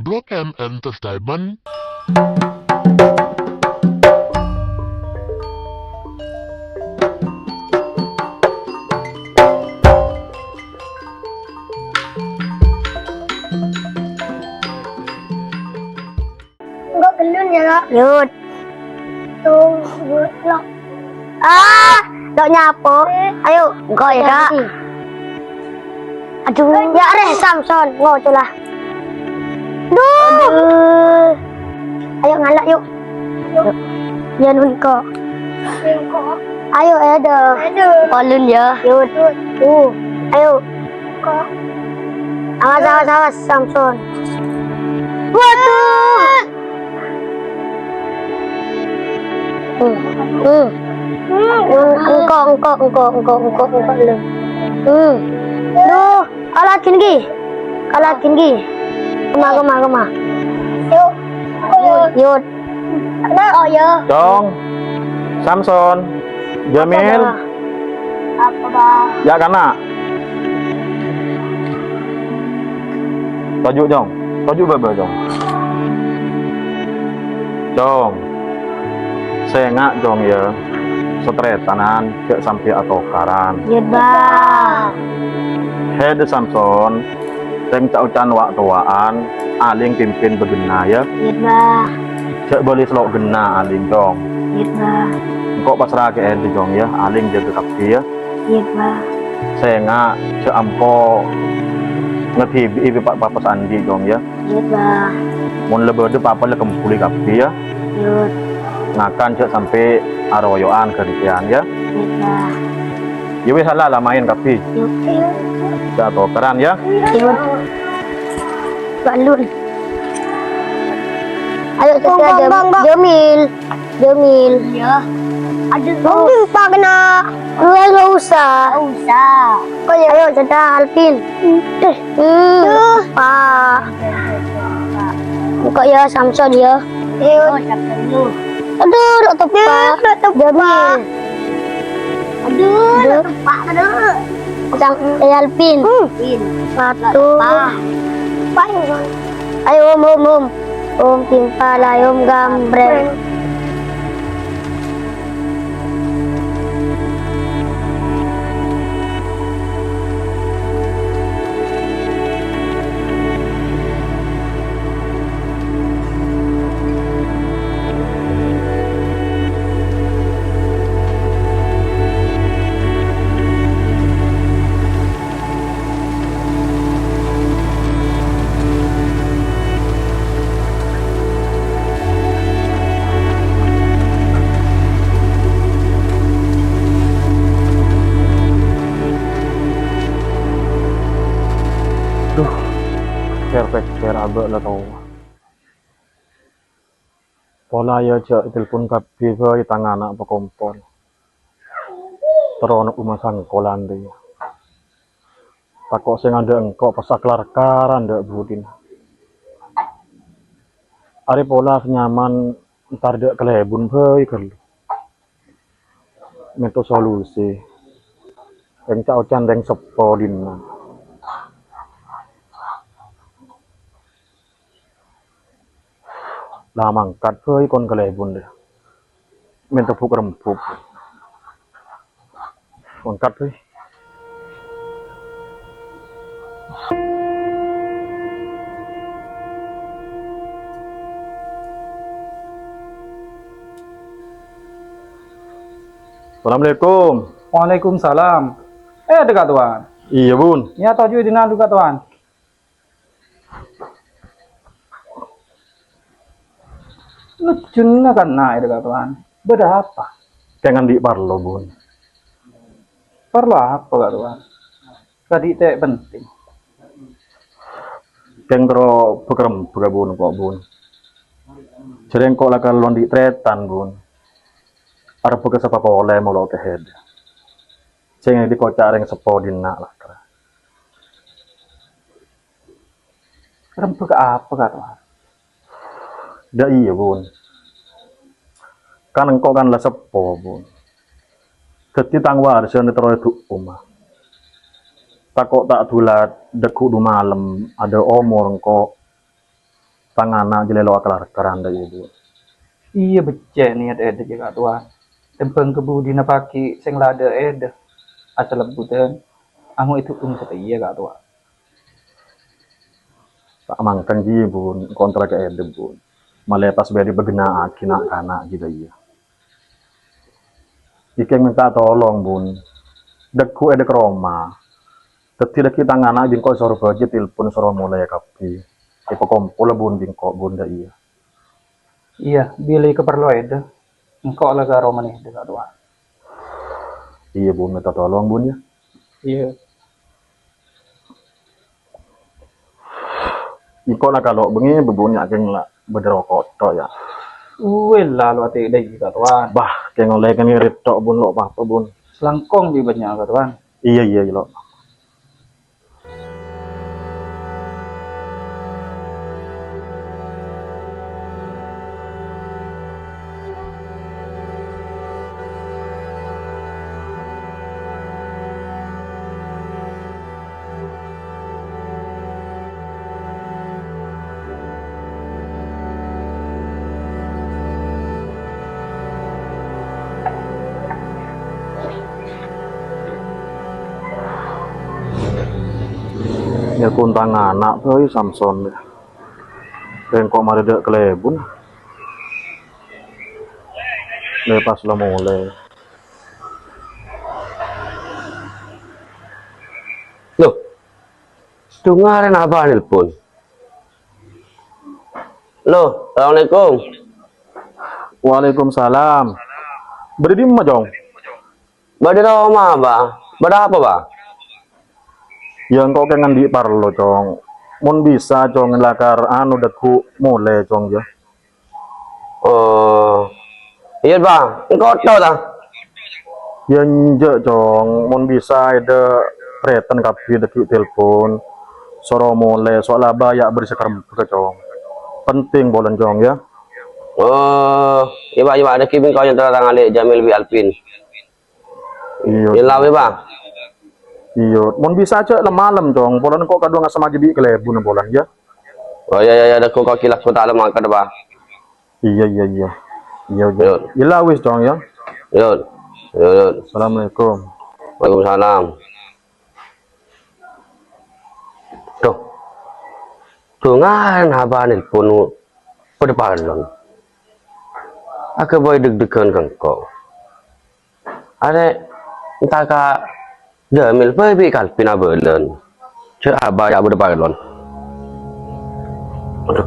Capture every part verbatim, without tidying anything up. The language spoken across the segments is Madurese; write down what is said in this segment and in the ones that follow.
Rock M Entertainment. Engko' ghellun ya, Kak. Yut. Tuh, lo. Ah, lo nyapo. Eh. Ayo, engko' ya, Kak. Aduh, ya areh Samson, ngoco lah. Duh. Aduh. Ayo ngalak yuk. Yuk. Ya nun ko. Engko'. Ayo, Edo. Edo. Kolun ya. Yut. Uh. Ayo. Awas, awas, awas, Samson. Waduh. Hmm. Hmm. Engko', engko', engko', engko', engko', engko', lu. Hmm. Duh, kalah gini ki. Kalah gini ki. Kema, kema, kema. Yuk. Yuk. Nah, oh ya. Cong. Samson. Jamil. Apa, Bang? Apa, Bang? Ya, kana. Toju', Cong. Toju' bâbâ, Cong. Cong. Sènga', Cong, ya. Sataretanan, jhâ' sampè' atokaran. Yut, Bang. Hèdâ, Samson. Rèng ca'-oca'an wa'-towa'an, alèng pimpin bâghenna, ya. Yut, Bang. Jhâ' bâli sèllo' ghenna alèng, Cong. Yut, Bang. Engko' pasra'aghi Edo, Cong, ya. Alèng jâgâ kabbhi, ya. Yut, Bang. Sènga' jhâ' ampo ngadibi'i pa-, papa sè andi', Cong, ya. Yut, Bang. Mon la bâdâ papa la kembhuli kabbhi, ya. Yut. Ngakan jhâ' sampè' aroyo'an ghântèyan, ya. Yut, Bang. Ya wis, la, la maèn kabbhi. Yuk. Kita tokaran, ya. Yuk. Balun. Ayo, Bang, Bang, Bang, Bang. Jamil. Jamil. Iya. Aduh. Mungkin Pak kena. Lu nggak usah. Nggak usah. Ayo, dadah, Alvin. Hmm. Duh. Pak. Buka ya, Samson ya. Iya. Oh, Samson lu. Aduh, lo tepak. Iya, lo tepak. Jamil. Aduh, lo tepak, aduh. Sang, eh, Alvin. Hmm. Pin. Satu. Lo tepak. Ayo, Om, Om, Om. Om Timpala, Om Gambreng. Duh, pèkkèr-pèkkèr abâ' la towa. Pola ya jhâ' ètelpon kabbhi bhâi tang ana' pakompol. Terro na' omma sangkolan rèya. Tako' sè nganḍhâ' engko' pas aklar-karan ḍâ' budina. Arè pola sè nyaman entar ḍâ' kalèbun bhâi ghâllu. Mènta solusi. Rèng ca'-oca'an rèng seppo ḍinna'. La mangkat bhâi kon kalèbun ḍâ'. Mènta buk-rembuk. Mangkat bhâi. Assalamualaikum. Waalaikumsalam. Eh, Ḍâ' Katowan. Iyâ, Bun. Iyâ, toju' è ḍinna', Ḍâ' Katowan. Lojjhuna kan naè' ḍâ' Katowan. Bâḍâ apa? Kèng anḍi' parlo, Bun. Parlo apa, Katowan? Kadhi' tè' penting. Kèng terro bâk-rembâk, Bun, ko', Bun. Jhâ' rèng ko' la kallo anḍi' tarètan, Bun. Arebbhâ ka sapa polè molo ka hèḍ. Sèngè dikoca' rèng seppo ḍinna' la kèra. Rembhâk apa, Katowan? Ḍâ' iyâ, Bun. Kan engko' kan la seppo, Bun. Dhâddhi tang warissa nè terro èḍu'um. Tako' ta' ḍulat ḍâgghu' ḍu malem, aḍâ' omor engko'. Tang ana' jâ' lè lo' akal-akalan dâ' iyâ, Bu. Iyâ, beccè' niyat èdâ jâ' Ka' Towan. Tèmbhâng ka budina paghi' sè ngladâ' èdâ. Asalebbutan, ango' èdhu'um satèya Ka' Towan. Ta' mangkèn jiyâ, Bun, kontra ka èdâ, Bun. Malè pas bâdâ pagenna'aghi na'-kana' jiyâ dâ' iyâ. Èkèng mènta tolong, Bun. Dâgghu' èdâ ka roma. Dâddhi dâgghi' tang ana' bi' engko' èsoro bâjâ telpon soro molè kabbhi. Èpakompola, Bun, bi' engko', Bun, dâ' iyâ. Iyâ, bilâ kaparlo èdâ, engko' la ka romana èdâ, Ka' Towan. Iyâ, Bun, mènta tolong, Bun, yâ. Iyâ. Engko' la kalo' bengè, Bun, yâ, kèng la bâdâ roko' tok, yâ. Uwè, la lo' atè dâi, Ka' Towan. Bah, kèng ollè kèng ngirit tok, Bun, lo' apa-apa, Bun. Selangkong bi' bânnya', Ka' Towan. Iyâ, iyâ, iyâ, lo'. Nelpon tang ana' bhâi Samson. Engko' marè dâ' kalèbun. Lè pas la molè. Loh, sedhungnga arèna Abah nelpon? Loh, assalamualaikum. Waalaikumsalam. Bâdâ dimma, Cong? Bâdâ roma, Bah. Bâdâ apa, Bah? Yâ, engko' kèng andi' parlo, Cong. Mon bisa, Cong, lakar anu dâgghu' molè, Cong, yâ. Oh. Iyâ, Bah. Engko' tok, ta? Yâ, enjâ', Cong. Mon bisa, èdâ tarètan kabbhi dâgghi' telpon. Soro molè, soal Abah yâ bâri' sakarembaghâ, Cong. Penting polana, Cong, yâ. Oh, iyâ, Bah, iyâ, Bah. Dâgghi' bi' engko' nyènter tang alè' Jamil bi' Alpin. Iyâ. Iyâ, la wè, Bah. Iyâ, mon bisa jhâ' lem-malem, Cong. Polana engko' kadhuwâ ngasemma jiyâ bi' kalèbun polana, yâ. Oh, iyâ, iyâ, iyâ, dâgghu' engko' ghi' lagghu ta' lem mangkèn, Bah. Iyâ, iyâ, iyâ. Iyâ, iyâ. Yâ. Iyâ, la wis, Cong, yâ. Yâ. Yâ, yâ. Assalamualaikum. Waalaikumsalam. Duh. Dongan Abah nelpon bâdâ parlo. Aghâbây deg-degan ka engko'. Arè, enta ka Jamil bhâi bi' Kalpin abâlân. Jhâ' Abah yâ bâdâ parlo. Aduh.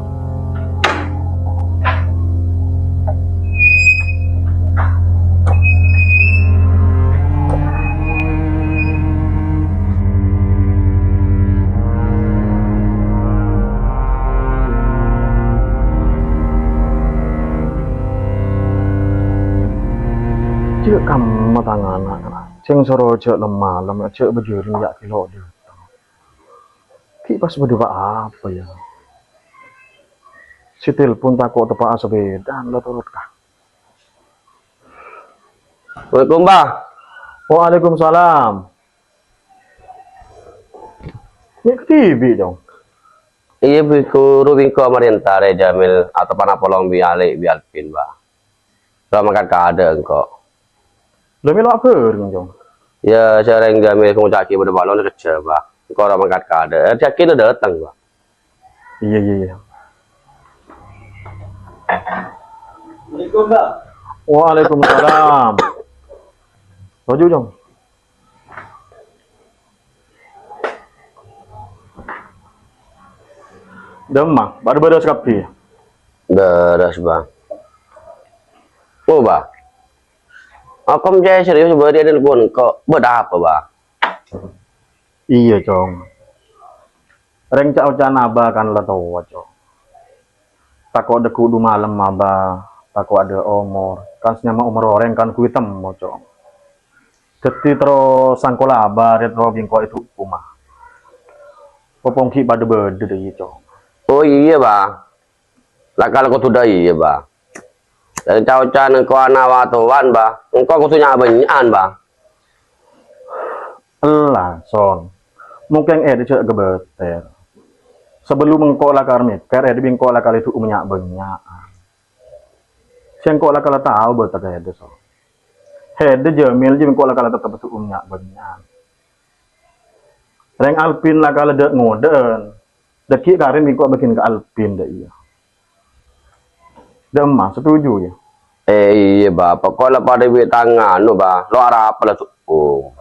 Jhâ' kamma tang ana', sèng soro jhâ' lem-malem, jhâ' bâjâreng yâ' ghi' lo' dâteng. Ghi' pas bâdâ pa-apa, yâ? Sè telpon tako' teppa'a sapèdaan la torot, ka. Assalamualaikum, Bah. Waalaikumsalam. Mè' kadhibi', Cong? Iyâ, bi' ghuru bi' engko' marènta rè Jamil, atepana polong bi' alè' bi' Alpin, Bah. Soro mangkat ka adâ' engko'. Lho, mèlo abhâreng, Cong? Yâ, sareng Jamil ngoca'aghi bâdâ parlo kèjjhâ, Bah. Engko' soro mangkat ka adâ'. Èyakinna dâteng, Bah. Iyâ, iyâ, iyâ. Assalamualaikum, Bah. Waalaikumsalam. Toju', Cong. Dâmma, padâ bârâs kabbhi? Bârâs, Bah. Oh, Bah. Akom cè' serius bâri' nelpon engko'. Bâdâ apa, Bah? Iyâ, Cong. Rèng ca'-oca'na Abah kan la towa, Cong. Tako' dâgghu' du-malem Abah, tako' adâ' omor. Kan sè nyama omor orèng kan ghuwi temmo, Cong. Dâddhi terro sangkola Abah rè terro bi' engko' èdhukum, ah. Popongghi padâ bâdâ dâ' iyâ, Cong. Oh, iyâ, Bah. La kala kodhu dâ' iyâ, Bah. Dâri ca'-oca'na engko' ana' wa towan, Bah. Engko' kodhu nya'-bânnya'an, Bah. Ella, Son. Mongkèng èdâ jhâ' ghâbâtèr. Sabellunna engko' la kar mèkkèr, èdhi bi' engko' la kala du'u nya'-bânnya'. Sè engko' la kala tao bâtèr èdhi, so. Èdhi Jamil jiyâ bi' engko' la kala tettep du'u nya'-bânnya'. Rèng Alpin la kala dâ'-ngodâ'ân. Dâgghi' karè bi' engko' bâgiyân ka Alpin, dâ' iyâ. Dâ' emma, setuju, yâ? Eh, iyâ, Bâ. Pokok la padâ bi' tang anu, Bâ. Lo' arapa la, oh.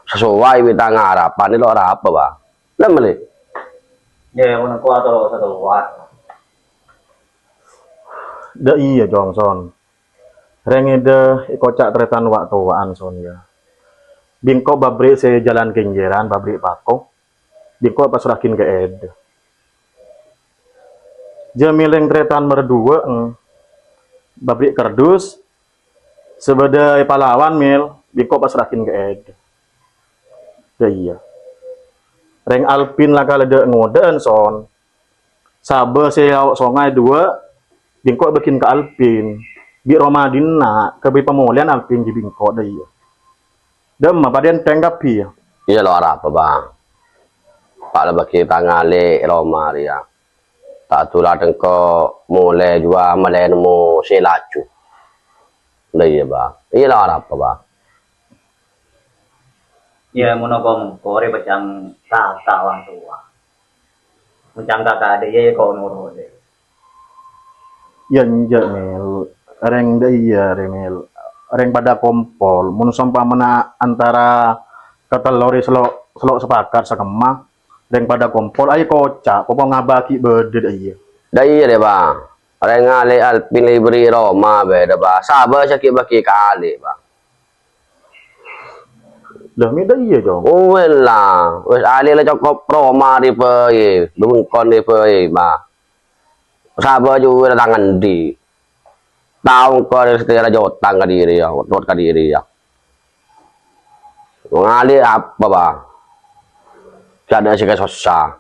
Sesuai bi' tang arapan, lo' arapa, Bâ. Lem, Lè'. Yâ, mon engko' atoro' satowa. Dâ' iyâ, Cong, Son. Rèng èdhi èkoca' tarètan wa'-towa'an, Son, yâ. Bi' engko' pabrik sè jhâlân kènggiran, pabrik pako. Bi' engko' èpassra'aghin ka èdhi. Jamil rèng tarètan mara duwâ', pabrik kardus, sè bâdâ è Palawan, Mil, bi' engko' èpassra'aghin ka èdhi. Yâ, iyâ. Rèng Alpin la kala dâ'-ngodâ'ân, Son. Sabâ sè ao' songay duwâ', bi' engko' èbâgiyân ka Alpin. Bi' roma dinna', kabbhi pamolèyan Alpin jiyâ bi' engko', dâ' iyâ. Dâ' emma padâ ènthèng kabbhi, yâ? Iyâ, lo' arapa, Bâ. Pa' la bâgi tang alè' roma rèya. Ta' dulâ engko' molè juwâ mellè nemmo sè laju. Dâ' iyâ, Bâ. Iyâ, lo' arapa, Bâ. Yâ, mon engko' mengko rè pècang tata wang towa. Mon cang kaka dâ' iyâ, ko' noro' dâ'. Yâ, enjâ', Mil. Rèng dâ' iyâ, rè, Mil. Rèng padâ kompol. Mon sompamana antara katello rè selo', selo' sapakat sakemma, rèng padâ kompol, ayo koca', popo ngabâ ghi' bâdâ dâ' iyâ. Dâ' iyâ, dâ', Bâ. Rèng alè' Alpin la èberri' roma bâdâ, Bâ. Sabâ sè ghi' bâgi ka alè', Bâ. Lah, mè' dâ' iyâ, Cong? Uwè la, wis alè' la cokop roma rè bhâi, bengkon rè bhâi, Bâ. Sabâ juwèl tang andi'. Tao engko' rè satèya jotang ka diri, yâ, otot ka diri, yâ. Ngalè apa, Bâ? Jhâ' dâ' sè kasossa.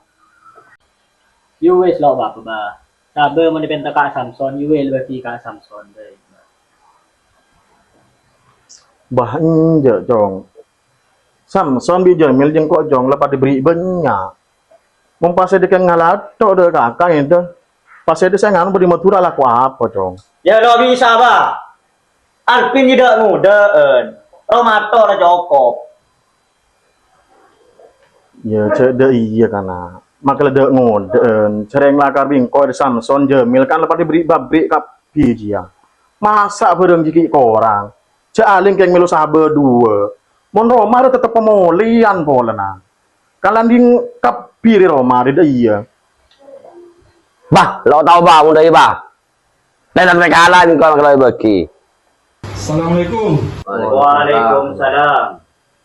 Yâ wis, lo' bâ-, apa, Bâ. Sabâ mon èpènta ka Samson, yâ wis, bâgi ka Samson, bâ. Bâ, enjâ', Cong. Samson bi' Jamil jâ' engko', Cong, la padâ èberri' bânnya'. Mon pas èdhi kèng ngalatho dâ' kaka èdhi. Pas èdhi sè nganu bâdhi Madhurâ lako apa, Cong? Yâ, lo' bisa, Bâ. Alpin jiyâ dâ'-ngodâ'ân. Roma toro' cokop. Yâ, jhâ' dâ' iyâ, kana'. Makala dâ'-ngodâ'ân. Sèrèng lakar bi' engko' dâ' Samson, Jamil, kan la padâ èberri' pabrik kabbhi jiyâ. Masa' bhârâng ghi' korang? Jhâ' alèng kèng mèlo sabâ duwâ'. Mon roma rè tettep pamolèyan polana. Kalanding kabbhi rè roma rè dâ' iyâ. Bâ, lo' tao, Bâ, mon dâ' iyâ, Bâ. Lèlan pèkala bi' engko' makala èbâgi. Assalamualaikum. Waalaikumsalam.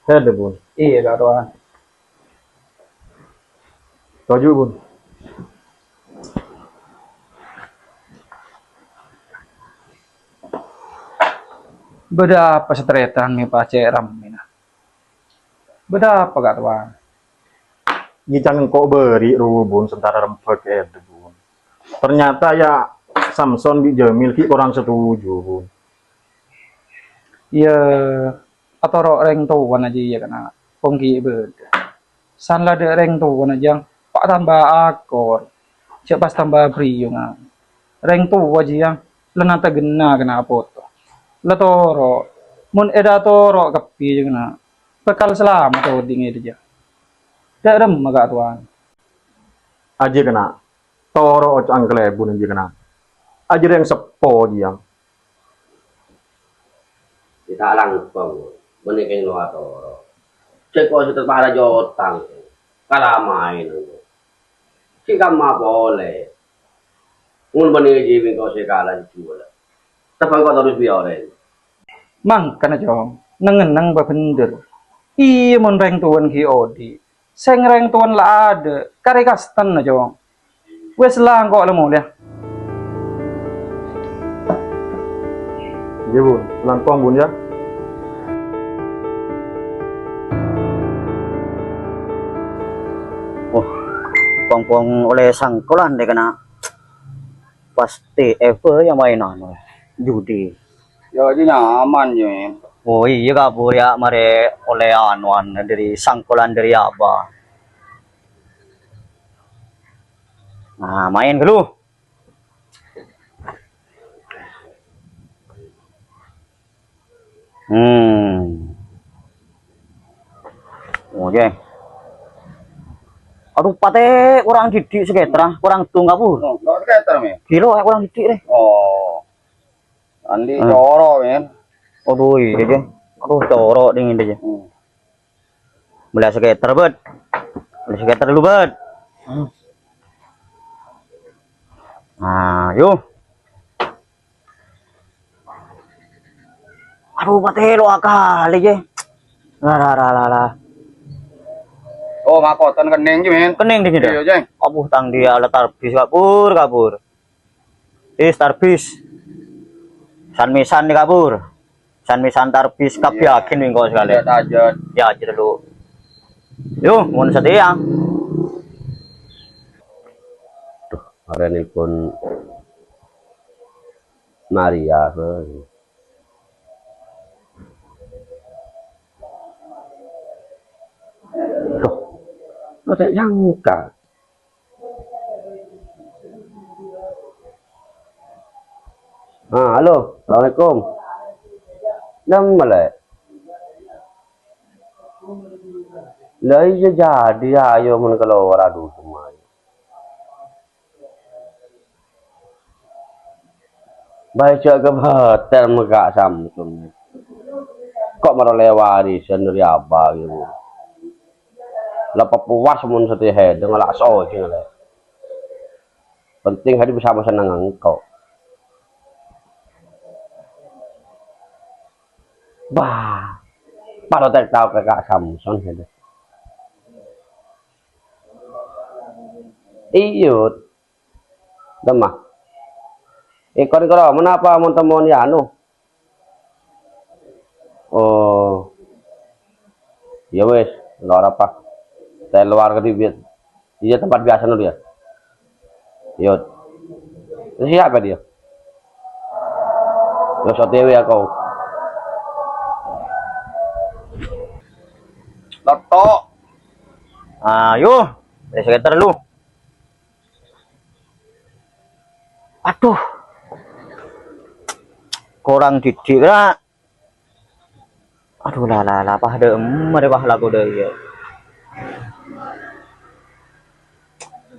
Ada, Bun. Iyâ, Ka' Towan. Toju', Bun. Bâdâ apa sè tarètan mè' pas cè' rammèna? Bâdâ apa, Ka' Towan? Ghi' ca'na engko' bâri' ru, Bun, sentara rembhâk èdhi, Bun. Ternyata, yâ, Samson bi' Jamil ghi' korang setuju, Bun. Yâ, atoro' rèng towana jiyâ, kana', pong ghi' bâdâ. San la dâ' rèng towana jiyâ, pa' tamba akor. Jhâ' pas tamba briyungan. Rèng towa jiyâ, la nata ghenna kana' poto. La toro'. Mon èdâ toro' kabbhi jiyâ kana', bhâkal salamet odi'na jiyâ. Dâ' remma, Ka' Towan. Ajiyâ kana'. Toro' oca'na kalèbun ajiyâ kana'. Ajiyâ rèng seppo jiyâ. Sè ta' langkong, bânnè kèng lo' atoro'. Cè' ko' sè terpara jotang, kalamaèn engko'. Sè kamma polè. Mon bânnè jiyâ bi' engko' sè kala jiyâ. Tappa engko' terros bi' orèng. Mangkana, Cong, neng-enneng bâbhender. Iyâ, mon rèng towana ghi' odi'. Sèng rèng towana la adâ', karè kastanna, Cong. Wis la, engko' la molè. Iyâ, Bun. Langkong, Bun, yâ. Oh, pong-pong ollè sangkolan dâ' kana'. Pastè èbâ yang maènan, judi. Yâ, jiyâ nyaman, yâ. Oh, iyâ, Ka', Bu, yâ, marè ollè anuan dâri sangkolan dâri Abah. Nah, maèn ghâllu. Hmm. Oh, jâ. Adu, patè korang didik sakèter, ah. Korang tung kabur. Oh, kok sakèter, Mi? Ghilo, ah, korang didik, rè. Oh. Andi' Hmm. coro, men. Adu, iyâ, jâ. Adu, coro dingin, jâ. Hmm. Bâli sakèter, Bud. Bâli sakèter lu, Bud. Hmm. Nah, yo. Adu, patè lo' akalè, jâ. La, la, la, la, la. Oh, makotan kenning, jâ, men. Kenning dingin, jâ. Iyâ, jâ. Abu, tang dia la tarbis kabur, kabur. Is tarbis. San-mèsan nè kabur. San-mèsan tarbis Iyâ. Kabbhi agen wèng kok sakalè. Iyâ, tajât. Yâ, aja dulu. Yo, mon satèya. Duh, arè nelpon Maria, hei. Duh, kok ta' nyangka. Ah, halo, assalamualaikum. Nyamma, Lè'? La iyâ, jadi, ayo, mon kalowar, adu, cemma. Bâi jâ' kabâter mèka Samsun. Kok mara lè warisan dâri abâ, gitu. La papuwas mon satèya hèdâng, la sojeng, Lè'. Penting hadi bisa masenneng engko'. Bah, padâ ta' tao ka Kak Samson, gitu. Iyâ. Temma. Èkon karo, mènapa mon temmon ya anu? Oh. Ya wis, ora apa. Saya luar ke bibit. Iya, tempat biasa dulu ya. Yud. Siapa dia? Terus O T W aku. Lotto. Ayo, wis sekitar lu. Aduh. Korang didik, Ra. Aduh, la, la, la, pas dâ' emma rè, pas lako dâ' iyâ.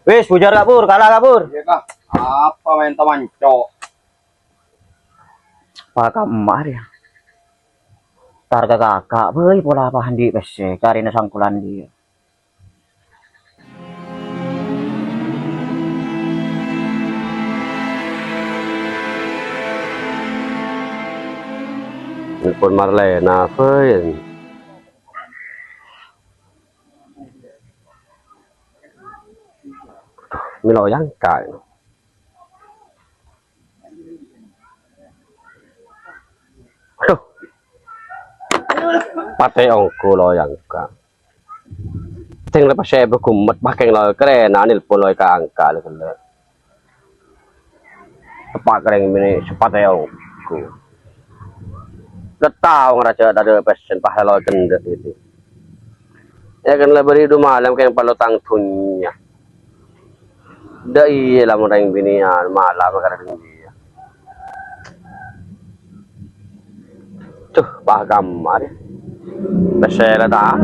Wis, bujar, Kak Pur, kala, Kak Pur. Iya, Kak. Apa main teman, Cok? Pak Kamar ya. Tar ka kaka', bâi pola apa andi' pèssè, karèna sangkolan dia. Nelpon Marlena, bâi. Aduh, mèlo yangka. Aduh. Patè ongghu lo yangka. Tèng lepas saya begumet pakèng lo kerena nelpon lo ka-angka lo kella. Tepa' kereng mènè sepatè ongghu. Ghâ' tao ngaraja tadâ' pèssèn pahala kendâ' itu. Ya kan la bâri' du malem kèng palo tang dhunnya. Dâ' iyâ la mon rèng binè'an malam karè dhunnya. Duh, pas kamar. Pèssè la ta'.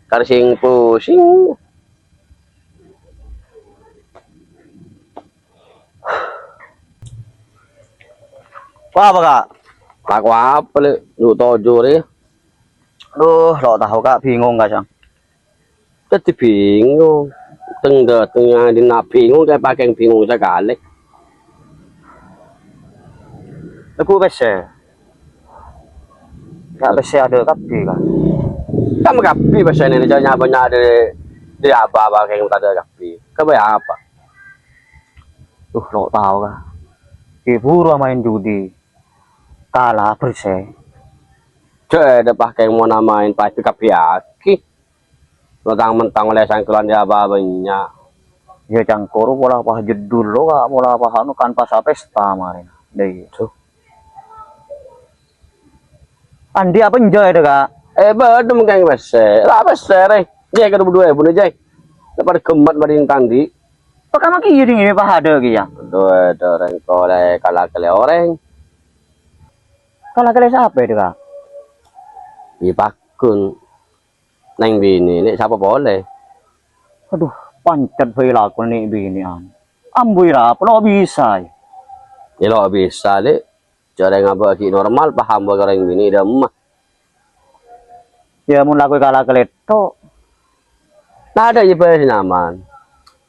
Karè sing pusing. Apa, Kak? Tako apa, Lè'? Ju' toju' rè. Duh, lo' taho, Kak. Bingung, Kak, Sang. Dâddhi bingung. Teng-dâteng dinna' bingung, kaya pakèng bingung sakalè. Lagu pèssè. Kak, pèssè adâ' kabbhi, Kak. Kan kabbhi pèssèna, jâ' nya-bânnya' dâri, dâri apa, apa kèng tadâ' kabbhi. Kabâjâ apa? Duh, lo' tao, Kak. Ghi' buru maèn judi. Kala bersè. Cè', dâpa' kèng monna maèn pas kabbhi aghi. Mentang-mentang olè sangkolan ya apa bânnya'. Ya, cangkoro pola pas jeddul lo, Kak, pola pas anu kan pas pesta marèna. Dâ' iyâ. Duh. Andi' apa enjoy dâ', Kak? Eh, bâdâ mengkeng pèssè. La pèssè, rè. Jè, kadu dua èbu, jè. Dâpa' gemmet bâdhi è andi'. Kok kamma kèya dhing ngènè padâ kèya? Adhu, adhu, orèng tolè kala-kalè orèng. Kala-kalè sapa, Dâ', Ka'? Iyâ, paggun. Neng binè, nè' sapa polè? Adhu, pancet bhâi lakona nè' binè'an. Ambu ira, polo bisa, yâ. Yâ, lo' bisa, Lè'. Jhâ' orèng abâ' ghi' normal, paham bâ' ka orèng binè' dâ' emma. Yâ, mon lako kala-kalè tho'. Tadâ' yâ bhâi sè nyaman.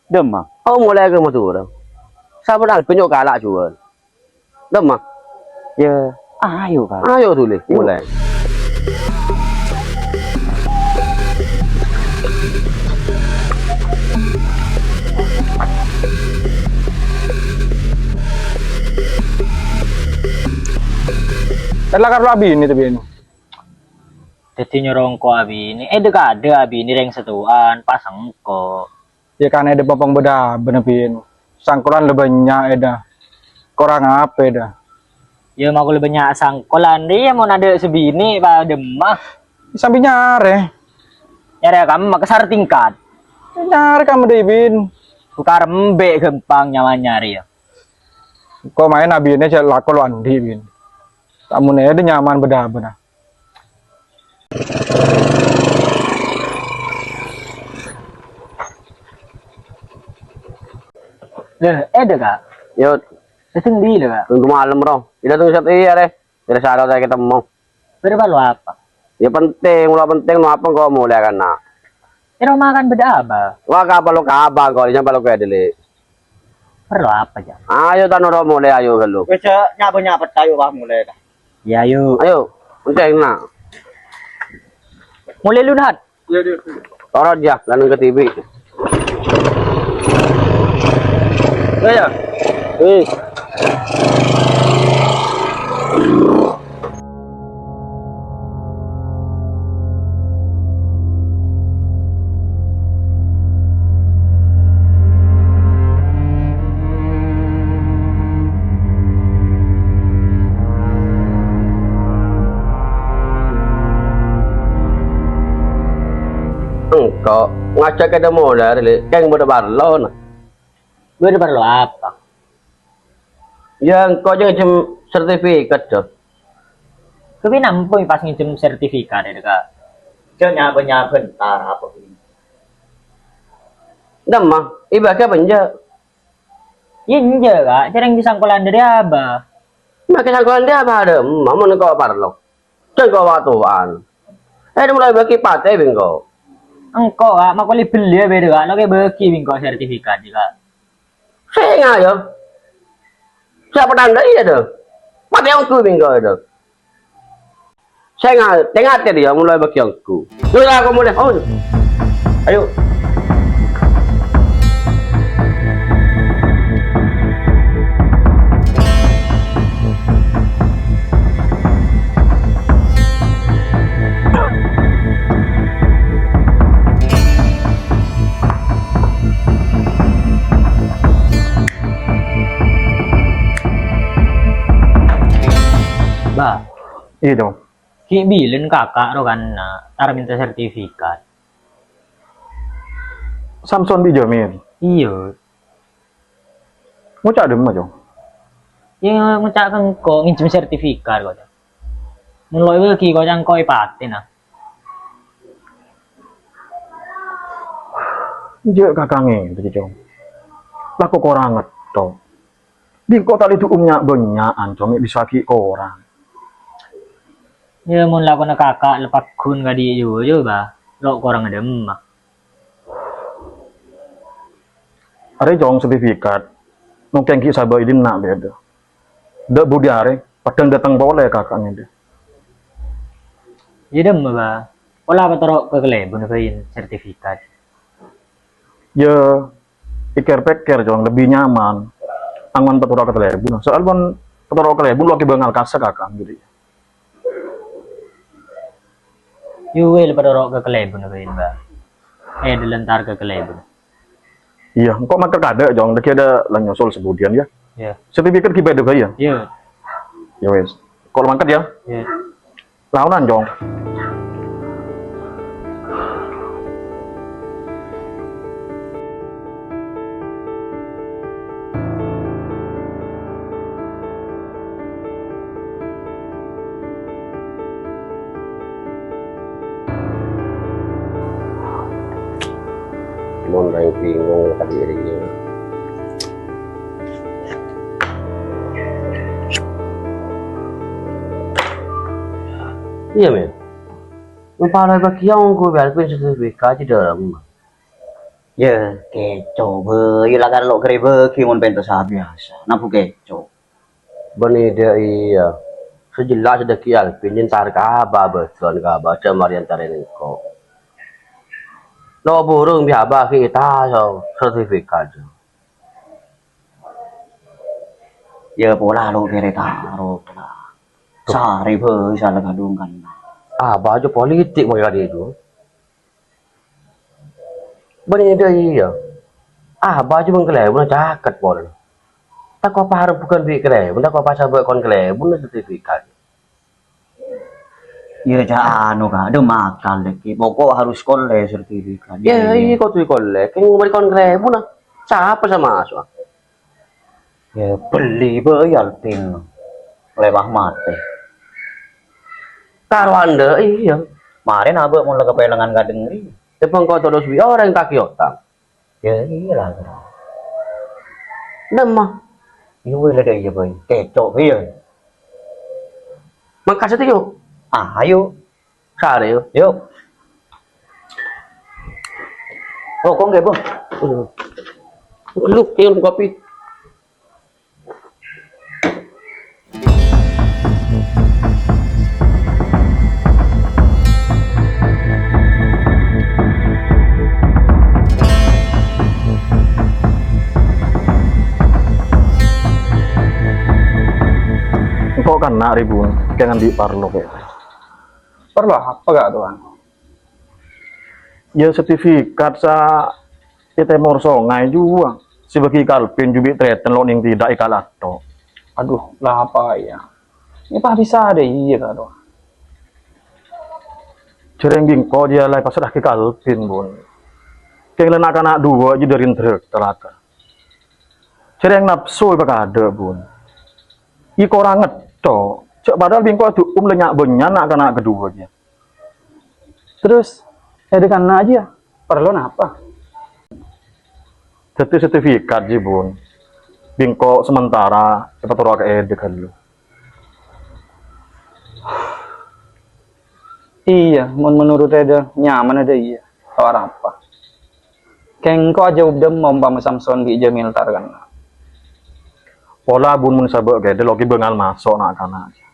Dâ' emma. Oh, molè ka Madhurâ. Sampon albin nyo' kala' juwâl. Dâ' emma. Yâ, ayo, Ka'. Ayo, dhuli, molè. Tella karlo abinè tè binè. Dhâddhi nyoro engko' abinè. Eh, dâ'-kadâ' abinè rèng sèttowaan, pas engko'. Yâ kan èdâ pompong bâdâ abâ' binè. Sangkolan la bânnya' èdâ. Korang apa èdâ? Yâ, mako la bânnya' sangkolan. Iyâ, mon adâ' sè binè, padâ emma. Sambi nyarè. Nyarè kamma, ka sara tingkat. Nyarè kamma dâ' binè. Bukar embi' ghâmpang nyaman nyarè, yâ. Engko' maèn abinè jhâ' lako lo' andi', binè. Ta' mon èdâ nyaman bâdâ abâ'. Lè, èdâ, Ka'? Yâ. Dâteng bilâ, Ka'? Tunggu malem, ro. Ila tunggu satu iya, rè. Kira saro ta' ketemmo. Bârâmpa lo' apa? Yâ penting, lo' penting, lo' apa engko' molè kana'? È roma kan bâdâ abâ'. Wah, ka palo ka abâ' engko', ijâ palo ka dâlli. Parlo apa, Jang? Ayo, ta' noro' molè, ayo, ghâllu. Wis, nya'-bânnya' pètta, ayo, wah, molè, ta'. Yâ, ayo. Ayo, penting, na'. Molè lu, Nat. Iya, iya. Torot, ya, lanang ke T V. Iya, ya. Wis. Engko' ngajhâk èdâ molè, Lè', kèng bâdâ parlona. Bâdâ parlo apa? Yâ, engko' jhâ' ngènjhâm sertifikat, Dok. Ghâbây nampo pas ngènjhâm sertifikat, yâ, Ka'? Jhâ' nya'-bânnya' bhântar apa, Bun? Dâ' emma, èbâghi apa enjâ'? Yâ, enjâ', Ka'. Jhâreng sangkolan dâri abâ'. Makè sangkolan dâri abâ' dâ' emma, mon engko' parlo. Jhâ' engko' wa-towa'an. Eh, dimulai bâghi patè bi' engko'. Engko', Ka', mako lè belliyâ bâdâ, Ka'. Lo' kè bâghi bi' engko' sertifikat, Ka'. Sènga', yâ. Sapa tandhâ iyâ, dâ? Patè ongghu bi' engko', dâ. Sènga', tè-ngatè, yâ, mulai bâghi ongghu. Yuk, aku mulai. Oh. Ayo. Ba. Iyâ, Cong. Ghi' bilân kaka' ro kanna', tar mènta sertifikat. Samson bi' Jamil? Iyâ. Ngoca' dâ' emma, Cong? Yâ, ngoca' ka engko' ngènjhâm sertifikat, koca'. Mon lo' èbâghi, koca' engko' èpatèna. Enjâ' kakangè, Cong. Lako korang ngetto. Bi' engko' ta' lè du'um nya'-bânnya'an, Cong, mè' bisa ghi' korang. Yâ, mon lakona kaka' la paggun kadhi' jhuwa, jhuwa, Ba. Lo' korang dâ' emma. Arè, Cong, sertifikat. Mungkin ghi' sabâ' è dinna' bhidhâ. Dâ' budi arè, padhâng dâteng polè kaka' ngèdhâ. Yâ, dâ' emma, Ba. Pola patoro' ka kalèbunna bhâi sertifikat. Yâ, pikir-pikir, Cong, lebbi nyaman. Angon patoro' ka kalèbun. Soal mon patoro' ka kalèbun, lo' kè bângal kassa' kaka' gitu. Yowel, patoro' ka kalèbunna bhâi, Ba. Eh, dâlân tar ka kalèbun. Iyâ, engko' mangkat kadâ', Cong. Dâgghi' adâ' la nyusul sabudiyân, yâ. Iyâ. Sertifikat ghi' bâdâ bhâi, yâ? Iyâ. Yâ wis. Engko' la mangkat, yâ? Iyâ. Laonan, Cong. Bingung tadi ini. Iyâ, Men. Ngapa lo bagi yang gue balik pun sertifikat di dalam? Yâ, kèco, bhâi, la kan lo' ghâribâ ghi mon pentos abiyasa. Napa kèco? Bânnè dâ' iyâ. Sè jelas dâgghi' Alpin entar ka Abah bâdân ka Abah jhâ' marè entarè engko'. Lo' burung bi' Abah ghi' ta' so sertifikat. Yâ pola lo' kèrè taro, pola. Sarè bhâi sala kadhung kan. Abah jhâ' politik mangkana itu. Bânnè dâ' iyâ. Abah jhâ' bân kalèbunna caket polè. Tako' parèng bhughân bi' kalèbun, tako' pasabâ' kon kalèbunna sertifikat. Yâ, jhâ' anu, Ka', dâ' makal lagi. Pokok harus kollè sertifikat. Yâ, iyâ, kodhu kollè. Kèng bâri' kon kalèbunna. Sapa sè maso'? Yâ, bellè bhâi Alpin. Lèbât matè. Karo andâ', iyâ. Marèna abâ' mon la kapèlengan kadhâng rè. Tepeng kok terros bi' orèng taghi otang. Yâ, iyâ la, Bro. Nemma? Iyâ, wèla dâ' iyâ, Boy. Kèco, iyâ. Mangkat satèya. Ah, ayo. Sarè, yo. Yuk. Oh, kong, Bung. Lu, minum kopi. Engko' kanna' ribun, kèng andi' parlo, kè. Parlo apa, Ka', Towan? Yâ, sertifikat sè è tèmor songay jhuwa, sè bâgi Kalbin jhuwa bi' Treten lo' nèng tèdhâ' è Kalato. Adhu, la apa, yâ? Nèka bisa dâ' iyâ, Ka', Towan. Jhâreng bi' engko' jiyâ la èpasra'aghi Kalbin, Bun. Kèng la na'-kana' duwâ' jiyâ dâri ndrek talaka. Jhâreng napso èpakadâ', Bun. Èkorang ngetto', jhâ' padahal bi' engko' adu'um la nya'-bânnya' na'-kana' kaduwâ jiyâ. Terros, è dâ' kanna' jiyâ, parlo napa? Dhâddhi sertifikat jiyâ, Bun. Bi' engko' sementara èpatoro' ka è dâ' ghâllu. Iyâ, mon menurut è dâ' nyamanna dâ' iyâ, ta' arapa. Kèng engko' ajâ udâm ompama Samson bi' Jamil ta' kanna'. Pola, Bun, mon sabâ' kèdâ lo' ghi' bângal maso' na'-kana'.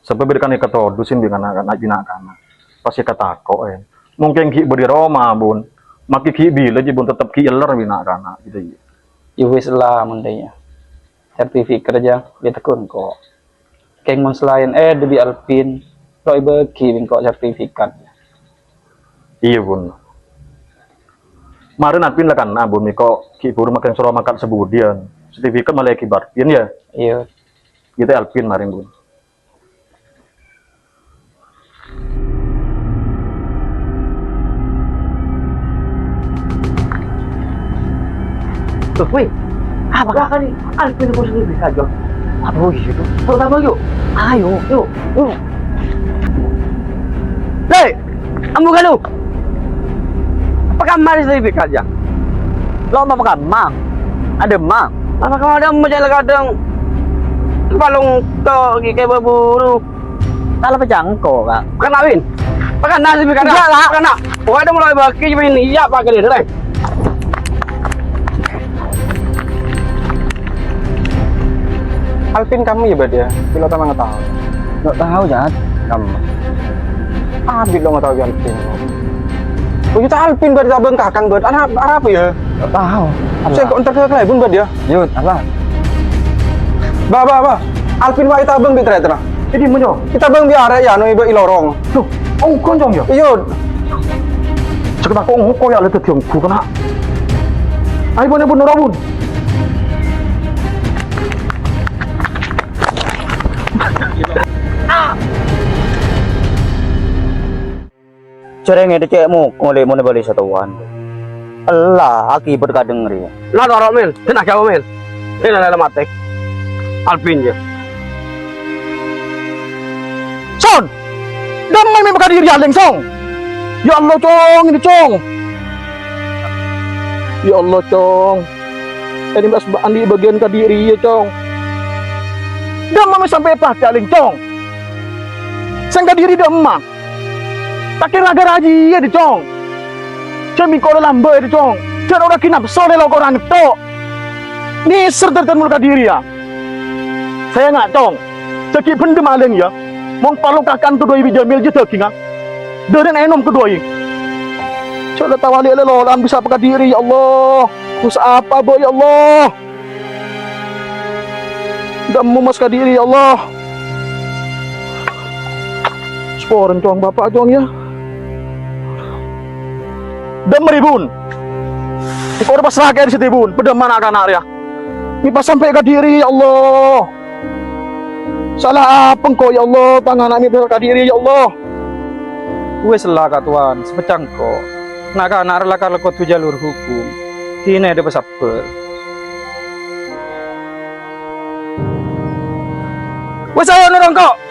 Sabâb bâdâ kan èkatodusè bi' na'-kana', bi' na'-kana'. Pas èkatako'è. Mungkin ghi' bâdâ è roma, Bun. Makkè ghi' bilâ jiyâ, Bun, tettep ghi' èller bi' na'-kana', gitu, yâ. Yâ wis la, mon dâ' iyâ. Sertifikat jiyâ, yâ tegghu engko'. Kèng mon salaèn è dâ' bi' Alpin, lo' èbâghi bi' engko' sertifikat. Iyâ, Bun. Marèna Alpin la kanna', Bun, mèko ghi' buru makèn soro mangkat sabudiyân. Sertifikat malè ghi' Alpin, yâ? Iyâ. Ghi' ta' Alpin marèn, Bun. Loh, weh, apa, Kak? Lah, kan Alvin kok sendiri saja. Apa begitu? Yuk, tambah yuk. Ayo. Yuk, yuk. Lè, ambu kalu. Apa kamar sendiri saja? Lo mau apa kamar? Ada mah. Apa kamar ada mah jalan kadang. Palung to, kayak berburu. Tala pejangko, Kak. Bukan kawin. Bukan nasi bukan. Enggak, Kak. Bukan nak. Wah, ada mulai bagi ini. Iya, Pak, gini, deh. Alvin kamu ya, Bad, ya? Pilot sama nggak tahu. Nggak tahu, Jat. Kamu. Ah, Bad, lo nggak tahu, Alvin. Oh, itu Alvin, Bad, tabang kakang, Bad. Anak, anak apa ya? Nggak tahu. Saya kok ntar ke Kalibun, Bad, ya? Yud, apa? Ba, ba, ba. Alvin wa itabang bi' trètèna. Èdhi, Mon, yo? Itabang bi' arè' ya, no, iba ilorong. Loh, ongkon, Cong, ya? Iyo. Cek tako' ongko ya, lè dâddhi ongko kèna. Ayo, Bun, Bun, noro, Bun. Jhârèngè cè' moko lè' mon èbâli satowan. Ella, akibat kadhâng rèya. La toro', Mil. Tenang, jhâ', Mil. Ella, ella, matè. Alvin, ya. Son! Dâmma mè' makadhi rèya, Lèng, Song? Ya Allah, Cong, ini, Cong. Ya Allah, Cong. Andi' bâ-, andi' bâgiyân kadhi' rèya, Cong. Dâ'emma mè' sampè' patè alèng, Cong. Sèngko' kadhi' rèya dâ'emma. Takèng la ghârâ jiyâ, dhi, Cong. Jhâ' mèngko' la lambâ', dhi, Cong. Jhâ' ora ghi' napso lè lo' korang ngetto'. Nèser dhâddhiyân molaè kadhi' rèya. Saènga', Cong. Jhâ' ghi' bhendhem alèng, yâ. Mon parlo kakan kaduwâi bi' Jamil jhâ' dâggingnga. Dârèn ènom kaduwâi. Jhâ' la tawali lè lo' lan bisa pakadhi' rèya, ya Allah. Dosa apa, Bâ', ya Allah? Dâ'emma mè' sakadhi' rèya, ya Allah. Saporana, Cong, Bapa', Cong, yâ. Dâ'emma rèbun. Engko' ora pasra'aghi ka sèttong rèbun. Padâ dâ'emma na'-kana' rèya. Mè' pas sampè' kadhi' rèya, ya Allah. Sala apa engko', ya Allah, tang ana' mè' pas kadhi' rèya, ya Allah. Wis la, Ka' Towan, sapecca'na engko'. Na'-kana' rèya la kala kodhu jalur hukum. Kènè' dâ' pasabbhâr. Wis, ayo, noro' engko'.